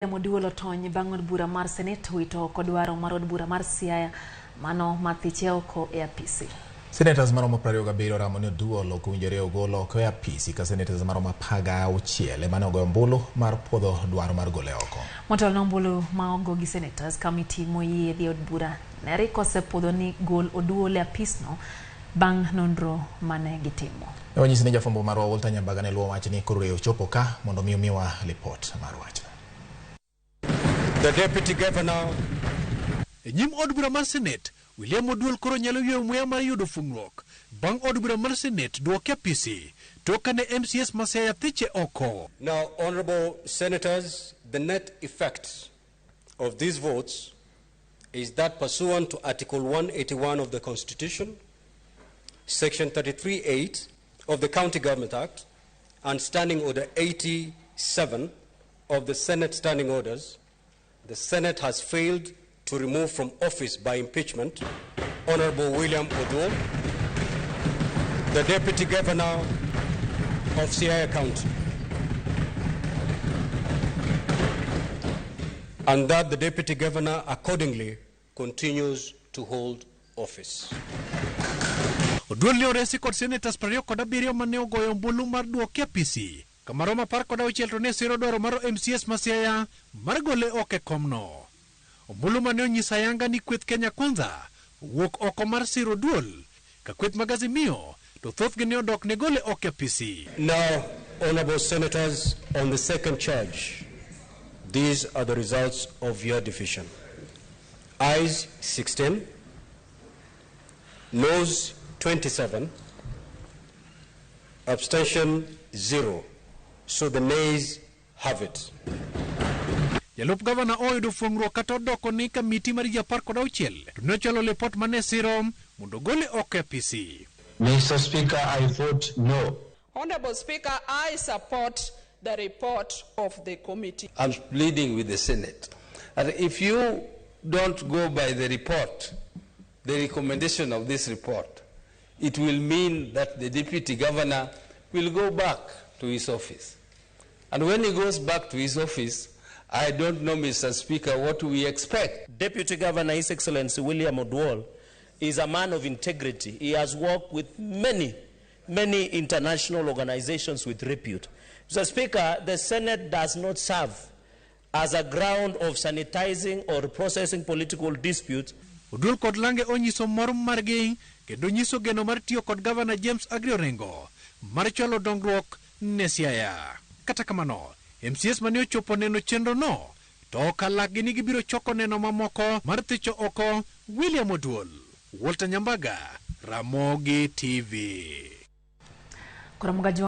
Oduol otony bang' od bura mar Senet wito oko dwaro mar od bura mar Siaya mano mar thiche oko e apisi. Senators maromo 27 oramo ni Oduol ok owinjore ogol oko e apisi ka senators maromo 16 ema ne ogoyo ombulu mar puodho dwaro mar gole oko. Motelo ne ombulu ma ogo gi senators, kamiti moyie dhi e od bura ne rik osepuodho ni gol Oduol e apisno bang' nonro mane gitimo. Ne wanyisi ni jafwambo marwa Walter Nyambaga ne luwo wachni koro ochopo ka mondo mi omiwa lipot mar wachno. The Deputy Governor E nyim od bura mar Senet, William Oduol koro nyalo yweyo muya mar yudo fung'ruok bang' od bura mar Senet duoke apisi tok kane MCAs ma Siaya thiche oko. Now, honorable senators, the net effect of these votes is that pursuant to Article 181 of the Constitution, Section 33.8 of the County Government Act, and Standing Order 87 of the Senate Standing Orders, the Senate has failed to remove from office by impeachment Honorable William Oduol, the Deputy Governor of Siaya County, and that the Deputy Governor accordingly continues to hold office. Oduol ne oresi kod senators 27 mane ogoyo ombulu mar duoke apisi kamaromo 16 to ne siro dwaro mar MCAs ma Siaya mar gole oko e komno. Ombulu mane onyiso ayanga ni kweth Kenya Kwanza owuok oko mar siro Oduol ka kweth mag Azimio to thothgi ne odok ne gole oko e apisi. Now, honorable senators, on the second charge, these are the results of your division. Ayes 16, noes 27, abstention 0. So the nays have it. Jalup gavana oyudo fuong'ruok kata odoko ni kamiti mar ji 16 to ne ochwalo lipot mane siro mondo gole oko e apisi. Mr. Speaker, I vote no. Honorable Speaker, I support the report of the committee. I'm pleading with the Senate that if you don't go by the report, the recommendation of this report, it will mean that the Deputy Governor will go back to his office. And when he goes back to his office, I don't know, Mr. Speaker, what we expect. Deputy Governor, His Excellency William Oduol, is a man of integrity. He has worked with many, many international organizations with repute. Mr. Speaker, the Senate does not serve as a ground of sanitizing or processing political disputes. Oduol kod lange onyiso mor margi kendo nyiso geno mar tiyo kod gavana James Agri Orengo mar chwalo dongruok ne Siaya. Kata kamano, MCAs mane ochopo neno chenro no to okalakgi ni gibiro choko neno mamoko mar thicho oko William Oduol. Walter Nyambaga, Ramogi TV. Koro